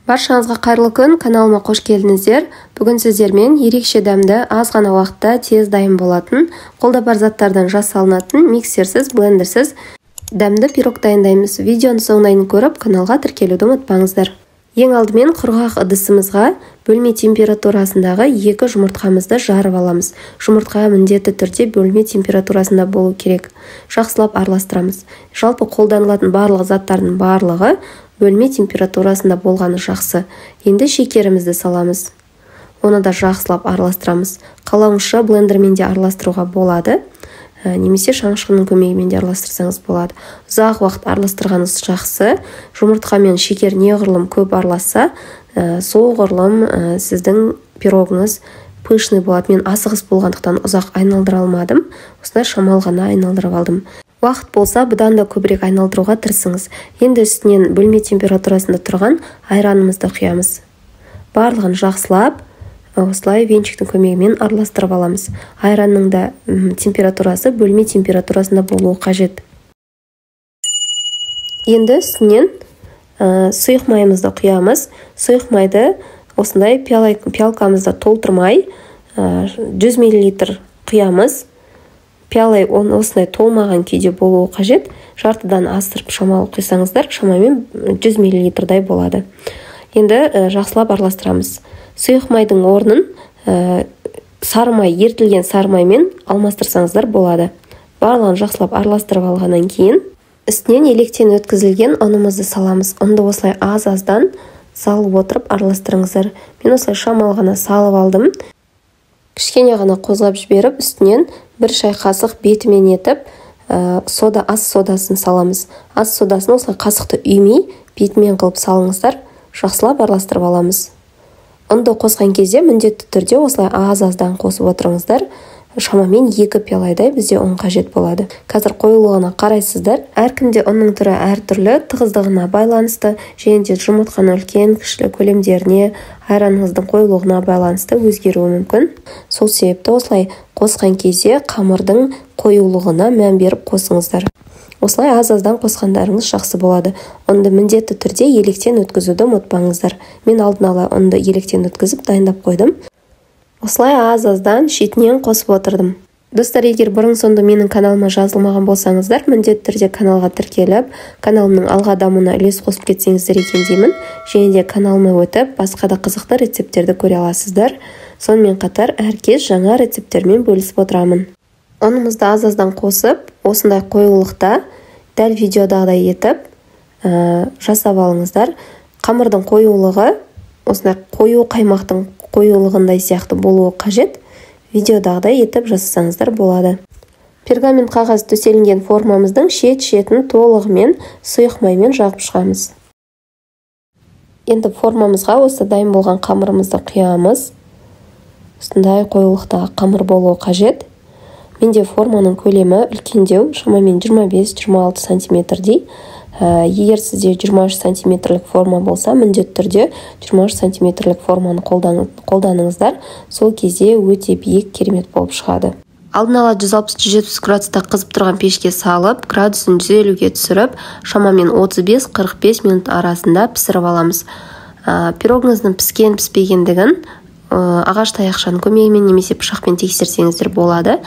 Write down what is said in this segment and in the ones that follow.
Баршаңызға қайырлы күн, каналыма қош келдіңіздер. Бүгін сіздермен ерекше дәмді, аз ғана уақытта тез дайын болатын, қолда бар заттардан жасалынатын, миксерсіз, блендерсіз дәмді пирог дайындаймыз. Видеоны соңына дейін көріп, каналға тіркелуді ұмытпаңыздар. Ең алдымен құрғақ ыдысымызға бөлме температурасындағы 2 жұмыртқамызды жарып аламыз. Жұмыртқа міндетті түрде бөлме температурасында болу керек. Жақсылап араластырамыз. Жалпы қолданылатын барлық заттардың барлығы бөлме температурасында болғаны жақсы. Енді шекерімізді саламыз. Оны да жақсылап араластырамыз. Қалауыңызша блендермен де араластыруға болады, немесе шанышқының көмегімен де араластырсаңыз болады. Ұзақ уақыт араластырғаныңыз жақсы. Жұмыртқа мен шекер неғұрлым көп араласса, соғұрлым сіздің пирогыңыз пышный болады. Мен асығыс болғандықтан ұзақ айналдыра алмадым. Осындай шамал ғана айналдырып алдым. Уақыт болса, бұдан да көбірек айналдыруға тырысыңыз. Енді үстінен бөлме температурасында тұрған айранымызды құямыз. Барлығын жақсылап осылай венчиктің көмегімен араластырып аламыз. Айранның да температурасы бөлме температурасында болуы қажет. Енді үстінен сұйық майымызды құямыз. Сұйық майды осындай пиалкамызды толтырмай, 100 миллилитр құямыз. Пиалай осындай толмаған күйде болуы қажет. Жартыдан асырып шамалы құйсаңыздар, шамамен 100 миллилитрдай болады. Енді жақсылап араластырамыз. Сұйық майдың орнын сары май, ерітілген сары маймен алмастырсаңыздар болады. Барлығын жақсылап араластырып алғаннан кейін үстінен електен өткізілген ұнымызды саламыз. Ұнды осылай аз-аздан салып отырып араластырыңыздар. Мен осылай шамалы ғана салып алдым. Кішкене ғана қозғап жіберіп, үстінен бір шай қасық бетімен етіп, ас содасын саламыз. Ас содасын осылай қасықты үймей бетімен қылып салыңыздар. Жақсылап араластырып аламыз. Ұнды қосқан кезде міндетті түрде осылай аз-аздан қосып отырыңыздар. Шамамен 2 пиалайдай бізде ұн қажет болады. Қазір қоюлығына қарайсыздар. Әркімде ұнның түрі әртүрлі, тығыздығына байланысты, және де жұмыртқаның үлкен кішілі көлемдеріне, айраныңыздың қоюлығына байланысты өзгеруі мүмкін. Сол себепті осылай қосқан кезде қамырдың қоюлығына мән беріп қосыңыздар. Осылай аз-аздан қосқандарыңыз жақсы болады. Ұнды міндетті түрде електен өткізуді ұмытпаңыздар. Мен алдын ала ұнды електен өткізіп дайындап қойдым. Осылай аз-аздан шетінен қосып отырдым. Достар, егер бұрын соңды менің каналыма жазылмаған болсаңыздар, міндетті түрде каналға тіркеліп, каналымның алға дамуына үлес қосып кетсеңіздер екен деймін. Және де каналыма өтіп, басқа да қызықты рецепттерді көре аласыздар. Сонымен қатар әркез жаңа рецепттермен бөлісіп отырамын. Ұнымызды аз-аздан қосып, осындай қоюлықта дәл видеодағыдай етіп, жасап алыңыздар. Қамырдың қоюлығы осындай қою қаймақтың қоюлығындай сияқты болуы қажет. Видеодағыдай етіп жасасаңыздар болады. Пергамент қағаз төселінген формамыздың шет-шетін толығымен сұйық маймен жағып шығамыз. Енді формамызға осы дайын болған қамырымызды құямыз. Осындай қоюлықтағы қамыр болуы қажет. Менде форманың көлемі үлкендеу, шамамен 25-26 сантиметрдей. Егер сізде 23 сантиметрлік форма болса, міндетті түрде 23 сантиметрлік форманы қолданыңыздар. Сол кезде өте биік, керемет болып шығады. Алдын ала 160-170 градуста қызып тұрған пешке салып, градусын 150-ге түсіріп, шамамен 35-45 минут арасында пісіріп аламыз. Пирогыңыздың піскен піспегендігін ағаш таяқшаның көмегімен немесе пышақпен тексерсеңіздер болады.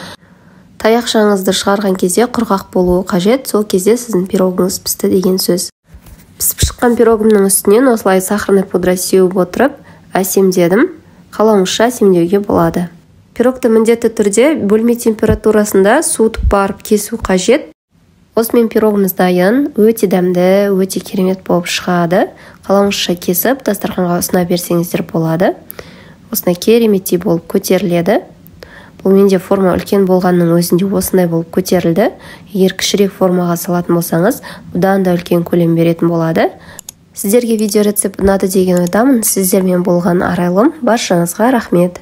Таяқшаңызды шығарған кезде құрғақ болуы қажет, сол кезде сіздің пирогыңыз пісті деген сөз. Пісіп шыққан пирогымның үстінен осылай сахарный пудра сеуіп отырып әсемдедім. Қалауыңызша әсемдеуге болады. Пирогты міндетті түрде бөлме температурасында суытып барып кесу қажет. Осымен пирогымыз дайын, өте дәмді, өте керемет болып шығады. Қалауыңызша кесіп, дастарханға ұсына берсеңіздер болады. Осындай кереметтей болып көтеріледі. Бұл менде форма үлкен болғанның өзінде осындай болып көтерілді. Егер кішірек формаға салатын болсаңыз, бұдан да үлкен көлем беретін болады. Сіздерге видео рецепт ұнады деген ойдамын. Сіздермен болған Арайлым. Баршаңызға рахмет.